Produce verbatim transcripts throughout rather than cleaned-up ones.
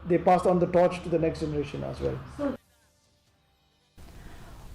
They passed on the torch to the next generation as well.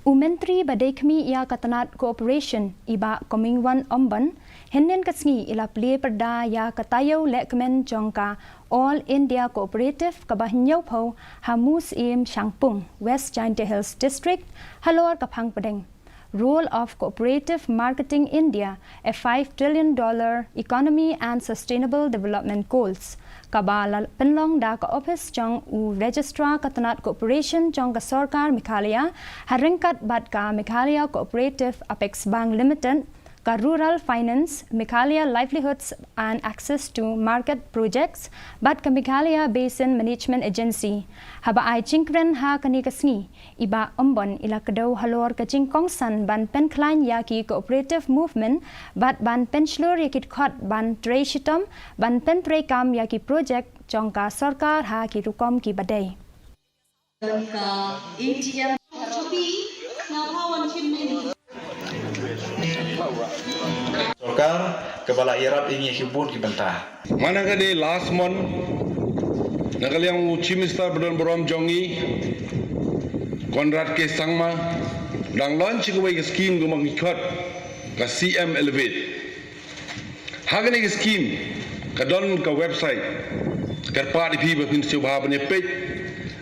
U Myntri ba dei khmih ïa ka tnat cooperation i bah Comingone Ymbon, hynnin ka sngi i la plie pyrda ïa ka taïew lehkmen jong ka All India Cooperative kaba hynñiewphew ha Museum Shangpung, West Jaintia Hills District, halor ka phang pdeng Role of Cooperative Marketing India, a five trillion dollar economy and sustainable development goals, kaba la pynlong da ka ophis jong u Registrar ka tnat cooperation jong ka sorkar Meghalaya, ha ryngkat bad ka Meghalaya Cooperative Apex Bank Limited, ka Rural Finance, Meghalaya Livelihoods and Access to Market Projects, bad ka Meghalaya Basin Management Agency. Haba ai jingkren ha kane ka sngi, i bah Ymbon i la kdew halor ka jingkongsan ban pynkhlaiñ ïa ki cooperative movement bad ban pynshlur ïa ki dkhot ban trei shitom ban pyntreikam ïa ki projek jong ka sorkar ha ki rukom kiba dei. Sorkar kaba la ïarap ïa ngi ha ki bun ki bynta. Mynta ka dei last month na ka liang u Chief Minister ba don burom jong ngi, Conrad K Sangma, dang launch kawei ka scheme kaba ngi khot ka C M Elevate. Ha kane ka scheme ka don ka website, kyrpad ïa phi ba phin sngewbha ban ïa peit.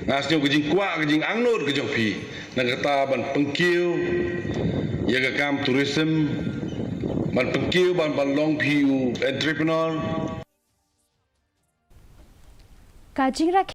Nga sngew ka jingkwah ka jingangnud ka jong phi na kata ban pynkiew ïa ka kam tourism, ban pynkiew ban ban long phi u entrepreneur. Ka jingrak